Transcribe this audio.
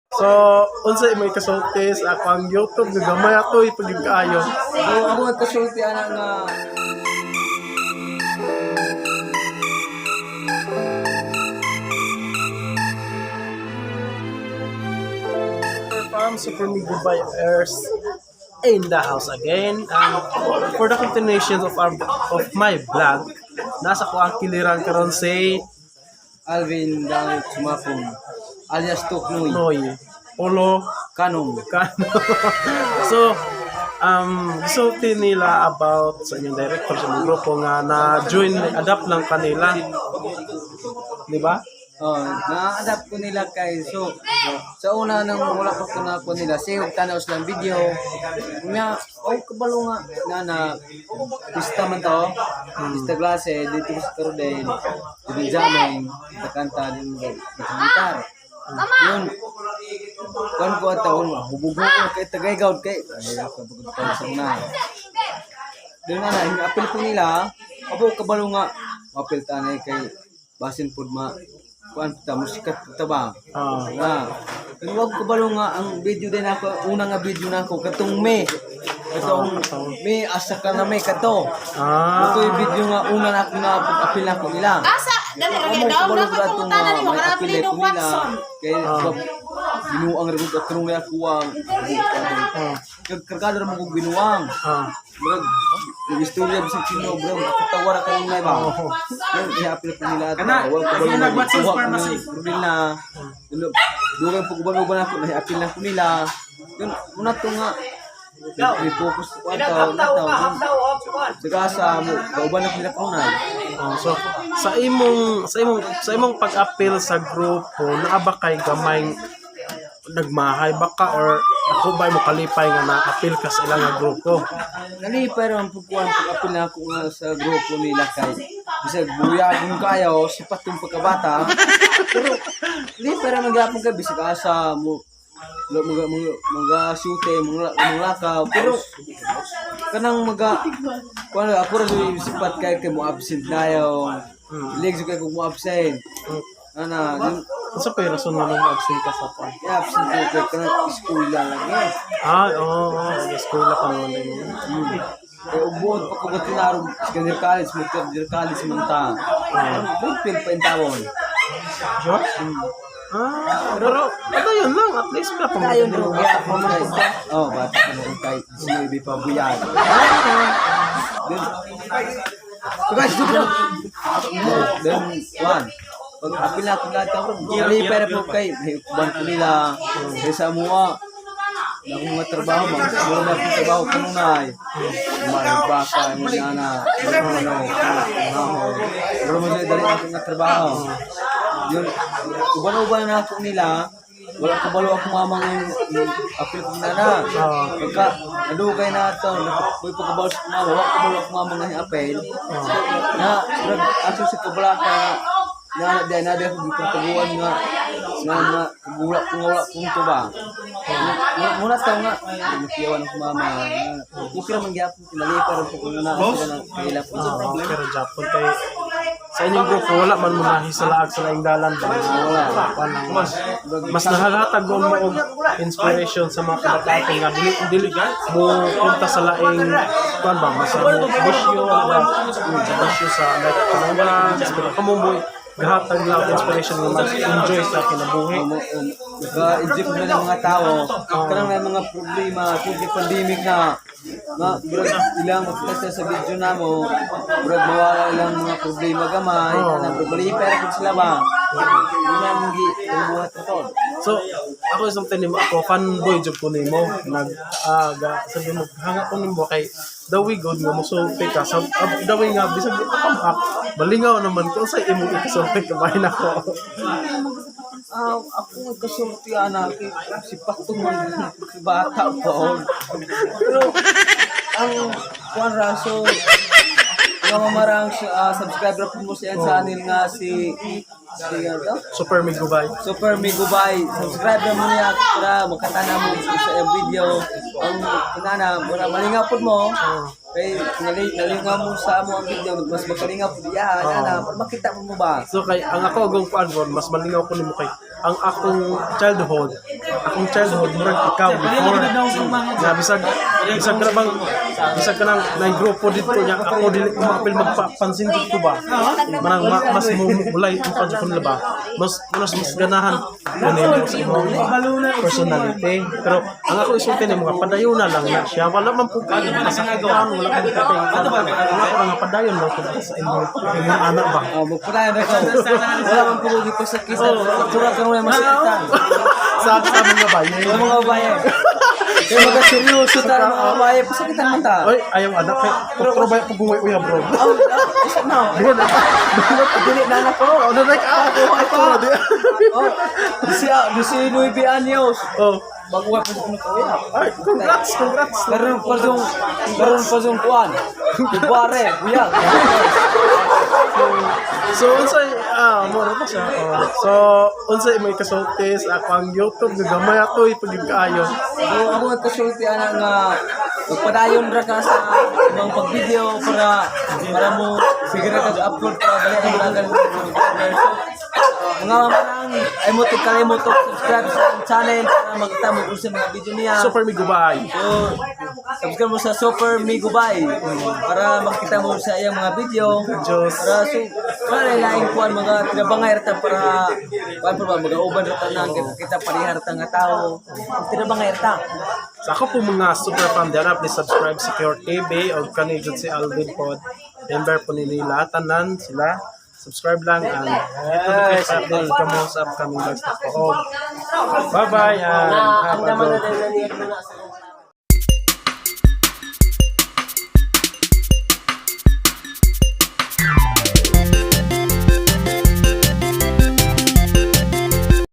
So, unsa imong ikasulti sa ako ang YouTube nga gamay ato ipagid kaayo? So, ako nagkasulti ana nga Super Farm, Super Migubay Airs in the house again. And for the continuation of my vlog, nasa ko ang kiliran karon si Alvin Dangit Sumapong alias Tuknoy Noy Polo Kanong. Kano. So, gisulti nila about sa inyong director sa inyong grupo nga na join, adapt lang kanila. Di ba? Oh, na-adapt ko nila kay so sa una nang wala pa ko na ko nila sihog tanaw silang video nga oh kabalo nga na na pista man to, pista klase dito sa Torden dito jamming kanta din gitar yun kan ko at taon hubog ko kay tagay kay ay ako pagod pa sa una doon na na apil ko nila abo kabalo nga apil tanay kay basin pud ma kuan ta musikat pud ta ba. Ah. Nga pero wag kabalo nga ang video din ako una nga video na ako katong me katong me asa ka na me kato. Ito yung video nga una na ako na pag-apil na ako nila. Asa, dali ra Amo daw kabalo na ko atong pagpangutana nimo may kana apil Plino ko nila Watson. kay binuang ra gud katong nga kuwang. Kagkargado ra mo kog binuang. Ah. Murag, yung istorya bisag sino, bro, katawa ra kanina ba? Yun, i-appeal ko nila at wala ko ba yung kuha ko ng problema na, dugay po ko ba na ako, na-appeal na ko nila. Yun, muna to nga, may focus ko ang tao, na tao. Saka sa mo, kauban na ko nila kunay. Oh, so sa imong pag-appeal sa grupo, naa ba kay gamay nagmahay ba ka or ako ba mo kalipay nga na-appeal ka sa ilang nga grupo? Nalipay ra ang pagkuhan, pag-appeal na ako nga sa grupo nila kay bisag buyag yung kayo, sipat yung pagkabata. Pero, lipay ra magyapon kay bisag asa mo, mga mga mga shoote, mga mga lakaw, pero kanang mga kuan ako ra yung sipat kay kay mo absent na yo. Legs kay kung mo absent. Ana, yung Unsa pa yung rason nga nung absent ka sa kuan? absent ko kay kanang eskwela lang eh. Ah, oo, oh, eskwela pa naman din. Kay ubuod pa ko tinarong second year college, mo third year college man ta. Good feel pa in tawon. George? Ah, pero ano yun lang, at least wala pang Dayon bro, gyapon kay. Oh, bata pa mo kay 19 pa buyag. Then, so guys, dito. Then, one. Pag apil na akong lahat ako, nalipay na po kay, may uban ko nila, kay sa mua. Na akong mga trabaho, mga mura na akong trabaho kanunay. Mga baka, mga nana, mga ano, mga mura mo siya dali akong mga trabaho. Yun, uban-uban na ako nila, wala ko balo ako mama ngayon, yung apil ko nana. Pagka, nadugay na ito, may pagkabalo sa mama, wala ko balo ako mama ngayon apil. Na, murag, aso sa kabalaka, na, na, na, na, ako gipagtaguan nga, nga, nga, kagula ko nga, wala punto ba. Muna tao nga, nakiyawan ako mama, okay ra man gyapon, kinalipar po ko na, sila na, kaila po sa Ah, pero Japon kay sa inyong grupo wala man mo nahisalaag sa laing dalan ba? Wala. Wala. Mas mas nahalatag mo og inspiration sa mga kabataan nga dili dili mo punta sa laing kuan ba mas mo bisyo ba sa bisyo sa like kanang pero kamo mo gahatag lang og inspiration nga mag-enjoy sa kinabuhi. Naka-inject na ng mga tao. Kanang may mga problema, kung di pandemic na, na murag ilang makita sila sa video na mo, murag mawala ilang mga problema gamay, kanang murag malipay ra pud sila ba. Yun na among gi buhat na to. So, ako isang tinim ako, fanboy job ko nimo. Nag, ah, ga, sabi mo, hanga ko nimo kay dawi good nga musulti ka. Sa, ah, dawi nga, bisag di pa come up. Balingaw naman ko sa imong ikasulti kabahin ako. Ah, ako nga kasulti ana kay si Patong man si bata pa on. Pero ang kuan raso nga mamarang subscriber po mo siya sa channel nga si si ano to? Super Migubay. Super Migubay. Subscribe na mo niya para makatana mo sa iyang video. Ang kunana, mura malinga pud mo. Kay nalinga mo sa amo ang video, mas makalinga pud iya, ana, para makita mo mo ba? So kay ang ako agong kuan ron, mas malingaw ko nimo kay ang akong childhood akong childhood murag ikaw before. Nga bisag bisag ka na bang bisag ka nang nay grupo dito nya ako dili ko maapil magpapansin dito ba. Manang mas mo mulay ang pa nila ba. Mas mas mas ganahan ko nimo sa imong personality. Pero ang ako isulti nimo nga padayon na lang na siya. Wala man po kayo masakitan, wala man po kayo. Ang ako nga padayon lang po sa imong anak ba. Oh, magpadayon na ko. Wala man po ko gipasakitan. Tura ka wala masakitan. Sa mga bayan. Sa mga babae. Kaya mga seryoso ta mga babae, pasakitan man ta. Oy, ayaw anak kay pero ba pag uya, bro. Oh, isa na. Bro, na. Dili na na ko. Oh, na like ah, ako na di. Oh, disi 9 anyos. Oh. Bago pa sa ko ya. Ay, congrats, congrats. Karon pa yung kuan. February, buya. So unsay mo na siya. Oh. So unsay may kasulti sa ako ang YouTube nga gamay ato ipagid kaayo. So ako ang kasulti ana nga magpadayon ra ka sa imong pag-video para para mo sige ra ka upload para balik ang dagan mo. So, mga manang ay mo kalimot to subscribe sa akong channel para makita mo kung sa mga video niya. Super mi gubay. So, subscribe mo sa Super Migubay para makita mo sa iyang mga video. Diyos. Para so, para laing kuan mga tinabangay ra ta para kuan pa ba mga uban ra tanan kita, kita parehar ta nga tao. Tinabangay ra ta. Sa ako po mga super fan dira, please subscribe si Cure TV o kani jud si Alvin pod. Member po ni nila tanan sila. Subscribe lang and hit notification bell kamo sa upcoming vlogs na po. Bye bye and have a good Na